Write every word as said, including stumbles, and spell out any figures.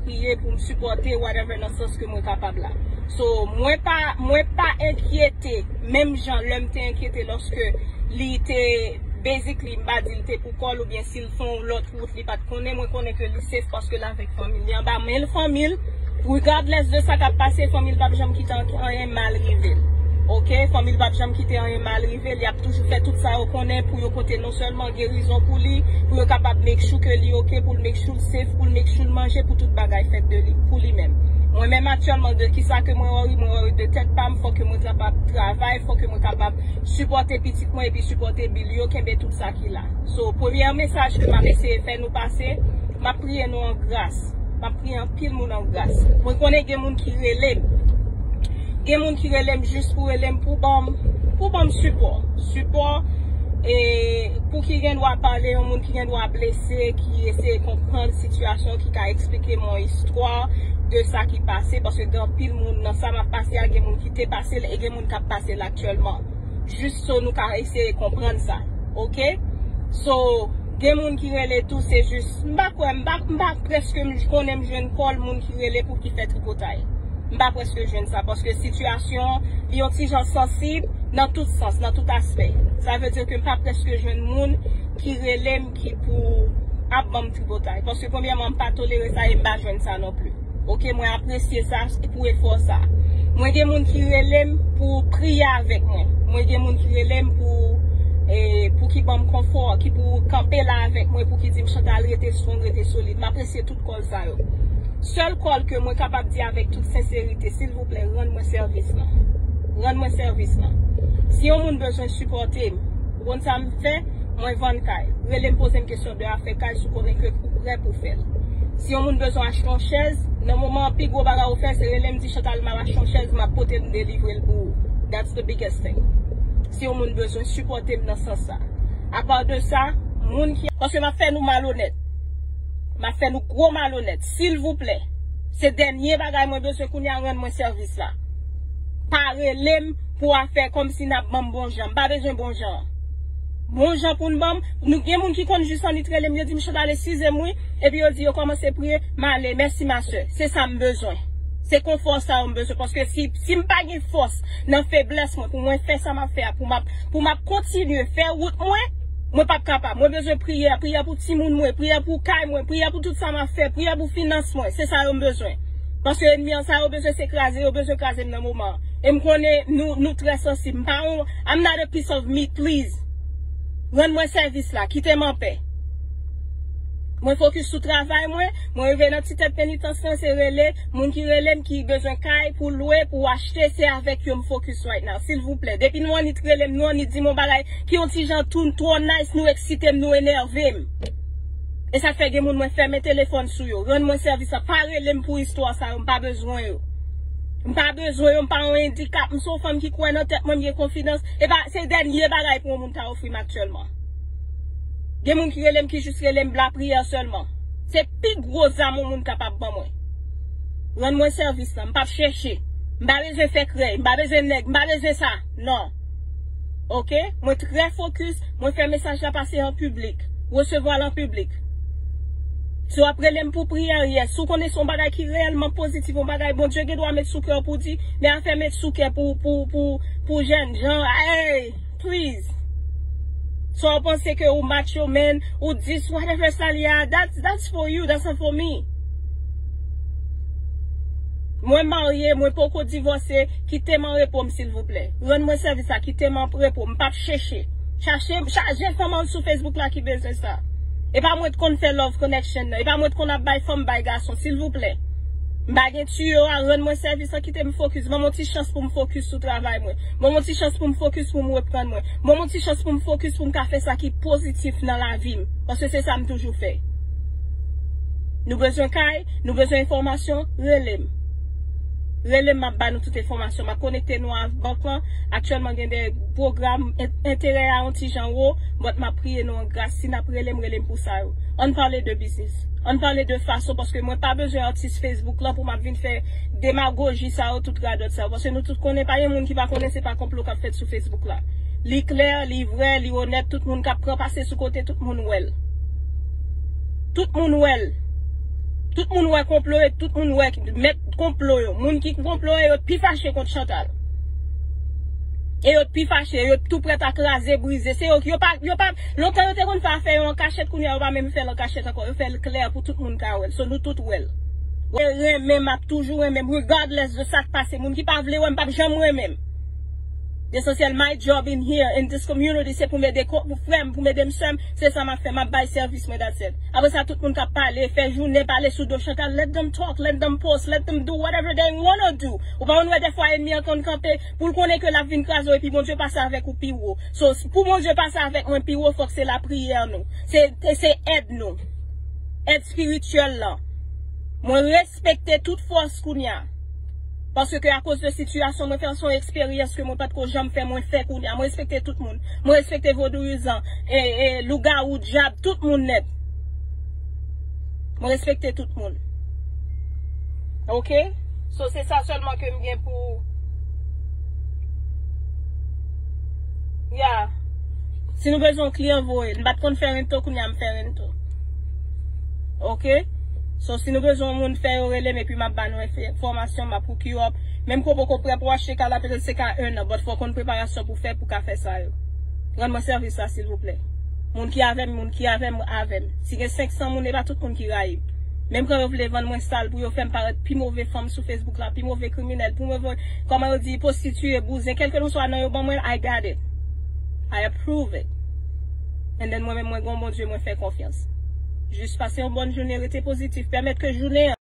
priye, pou m sipòte, whatever, nan sans ke mwen kapab la. So, mwen pa, mwen pa enkyete, menm jan lè m te enkyete lòske li te, basically, m pa di l te pou kò l oubyen si l fè yon lòt wout, li pa t konnen, mwen konnen ke li safe paske l avèk fanmi l. Li anba men l fanmi l, regardless de sa k ap pase, fanmi l p ap janm kite an-, anyen mal rive l. Oke? Fanmi l p ap janm kite anyen mal rive l. Y ap toujou fè tout sa yo konnen pou yo pote non sèlman gerizon pou li, pou yo kapab make sure ke li oke, pou l make sure l safe, pou l make sure l manje, pou tout bagay fèt de li, pou li menm. Mwen menm aktyèlman, de kisa ke mwen worry, mwen worry de tèt pa m, fòk ke mwen kapab travay, fòk ke mwen kapab sipòte pitit mwen epi sipòte bil yo, kenbe tout sa ki la. So, premyè mesaj ke m ap eseye fè nou pase, m ap priye nou an gras. M ap priye anpil moun an gras. Mwen konnen gen moun ki rele m. Gen moun ki rele m jis pou rele m pou ban m, pou ban m sipò. Sipò, e, pou ki gen dwa pale, yon moun ki gen dwa blese, ki eseye konprann sitiyasyon, ki ka eksplike m yon istwa de sa ki pase, paske gen anpil moun nan sa m ap pase a, gen moun ki te pase l, e gen moun k ap pase l aktyèlman. Jis so nou ka eseye konprann sa. Oke? So, gen moun ki rele tou, se jis, m pa kwè, m pa, m pa prèske m konnen m jwenn kòl moun ki rele pou ki fè tripotay. M pa prèske jwenn sa, paske sitiyasyon, li yon ti jan sansib nan tout sans, nan tout aspè. Sa vle di ke m pa prèske jwenn moun ki rele m, ki pou ap ban m tripotay. Paske premyèman, m pa tolere sa e m pa jwenn sa non pli. Oke, mwen apresye sa pou efò sa. Mwen gen moun ki rele m pou priye avèk mwen. Mwen gen moun ki rele m pou, e, pou ki ban m konfò, ki pou kanpe la avèk mwen, pou ki di m, "Chantal, rete strong, rete solid." M apresye tout kòl sa yo. Sèl kòl ke mwen kapab di avèk tout senserite, silvouplè, rann mwen sèvis lan. Rann mwen sèvis lan. Si yon moun bezwen sipòte m, ou konn sa m fè? Mwen vann kay. Rele m, poze m kesyon de afè kay, si w konnen ke ou prè pou fè l. Si yon moun bezwen achte yon chèz, nan moman an, pi gwo bagay ou fè, se rele m, di, "Chantal, m ap achte yon chèz, m ap pote l, m delivre l pou ou." That's the biggest thing. Si yon moun bezwen sipòte m nan sans sa. Apa de sa, moun ki, paske m ap fè nou malonèt. M ap fè nou gwo malonèt. Silvouplè, se dènye bagay mwen bezwen kounye a, rann mwen sèvis la. Pa rele m pou afè kòmsi n ap ban m bon jan. M pa bezwen bon jan. Bon jan pou n ban m. Nou gen moun ki konn jis annik rele m, yo di m, "Chantal, eskize m wi." Epi yo di yo kòmanse priye, "M ale, mèsi ma sè." Se sa m bezwen. Se konfò sa yo m bezwen. Paske si, si m pa gen fòs nan feblès mwen pou mwen fè sa m ap fè a, pou m ap, pou m ap kontinye fè wout mwen, mwen p ap kapab. Mwen bezwen priyè, priyè pou timoun mwen, priyè pou kay mwen, priyè pou tout sa m ap fè, priyè pou finans mwen. Se sa yo m bezwen. Paske ènmi an, sa yo bezwen se kraze, yo bezwen kraze m nan moman an. E m konnen nou, nou trè sansib. M pa yon, I'm not a piece of meat, please. Rann mwen sèvis la, kite m anpè. Mwen fokis sou travay mwen, mwen rive nan ti tèt penitans lan, se rele, moun ki rele m ki bezwen kay pou lwe, pou achte, se avèk yo m fokis right now, silvouplè. Depi nou annik rele m, nou annik di m yon bagay ki yon ti jan tou twò nice, nou eksite m, nou enève m. E sa fè gen moun mwen fèmen telefòn sou yo, rann mwen sèvis la, pa rele m pou istwa sa yo, m pa bezwen yo. M pa bezwen yo, m pa yon endikap, m se yon fanm ki kwè nan tèt mwen, m gen konfidans. E pa, se dènye bagay pou yon moun ta ofri m aktyèlman. Gen moun ki rele m, ki jis rele m lapriyè sèlman. Se pi gwo zam yon moun kapab ban mwen. Rann mwen sèvis lan, m p ap chèche. M pa bezwen fè krèy, m pa bezwen nèg, m pa bezwen sa. Non. Oke? Mwen trè fokis, mwen fè mesaj la pase an piblik. Resevwa l an piblik. Si w ap rele m pou priyè, yes. Si w konnen se yon bagay ki reyèlman pozitif, yon bagay Bondye gen dwa met sou kè w pou di, men afè met sou kè pou, pou, pou, pou jèn jan, hey, please. Si w panse ke ou macho man, ou dis, whatever sa l ye a, that's, that's for you, that's not for me. Mwen marye, mwen poko divòse, kite m an repo m, silvouplè. Rann mwen sèvis la, kite m an repo, m p ap chèche. Chache, chaje fanm an sou Facebook la ki bezwen sa. E pa mwen t konn fè love connection nan. E pa mwen t konn ap bay fanm, bay gason, silvouplè. M pa gen tiyo a, rann mwen sèvis la, kite m fokis. Ban m yon ti chans pou m fokis sou travay mwen. Ban m yon ti chans pou m fokis, pou m reprann mwen. Ban m yon ti chans pou m fokis, pou m ka fè sa ki pozitif nan lavi m. Paske se sa m toujou fè. Nou bezwen kay, nou bezwen enfòmasyon, rele m. Rele m, m ap ba nou tout enfòmasyon. M ap konekte nou ak bank lan. Aktyèlman, gen de pwogram en-, enterè a yon ti jan wo, but m ap priye nou an gras. Si n ap rele m, rele m pou sa yo. Ann pale de biznis. Ann pale de fason, paske mwen pa bezwen atis Facebook lan pou m ap vin fè demagoji sa yo, tout radòt sa yo. Paske nou tout konnen, pa gen moun ki pa konnen se pa konplo k ap fèt sou Facebook la. Li klè, li vrè, li onèt, tout moun k ap pran pase sou kote, tout moun wè l. Tout moun wè l. Tout moun wè konplo yo, tout moun wè mèt konplo yo. Moun ki konplo yo, yo pi fache kont Chantal. E yo pi fache, yo tou prèt a kraze, brize. Se yo, yo pa, yo pa, lontan yo te konn fè afè yo an kachèt, kounye a yo pa menm fè l an kachèt ankò. Yo fè l klè pou tout moun ka wè l. So nou tout wè l. Mwen renmen, m ap toujou renmen, regardless de sa k pase. Moun ki pa vle wè m, p ap janm renmen m. Lesansyèl, my job in here, in this community, se pou m ede frè m, pou m ede m sè m, se sa m ap fè, m ap bay sèvis mwen, that's it. Apre sa, tout moun k ap pale, fè jounen pale sou do Chantal, let them talk, let them post, let them do whatever they wanna do. Ou pa konn wè dèfwa ènmi an konn kanpe, pou l konnen ke l ap vin kraze w, epi Bondye pase avèk ou pi wo. So, pou Bondye pase avèk mwen pi wo, fòk se lapriyè nou. Se, se, se èd nou. Èd espirityèl lan. Mwen respekte tout fòs kounye a. Paske akoz de sitiyasyon mwen fè, se yon eksperyans ke mwen pa t ko janm fè, mwen fè kounye a. Mwen respekte tout moun. Mwen respekte vodouyizan, e, e, lougawou, dyab, tout moun nèt. Mwen respekte tout moun. Oke? So, se sa sèlman ke m gen pou. Ya. Si nou bezwen yon kliyan, voye. M pa t konn fè rento, kounye a m fè rento. Oke? So, si nou bezwen yon moun, fè yo rele m, epi m ap ba nou enfòmasyon, m ap hook you up. Menm ke w poko prè pou achte ka la, petèt se ka en an, but fò w konn preparasyon pou fè, pou ka fè sa yo. Rann mwen sèvis la, silvouplè. Moun ki avè m, moun ki avè m, avè m. Si gen senk san moun, e pa tout moun ki rayi m. Menm kan yo vle vann mwen sal pou yo fè m parèt pi move fanm sou Facebook la, pi move kriminèl, pi move, kòman yo di, pwostitiye, bouzen, kèlkeswa non yo ban mwen, I got it. I approve it. And then mwen menm, mwen gon Bondye, mwen fè konfyans. Jis pase yon bòn jounen, rete pozitif, pèmèt ke jounen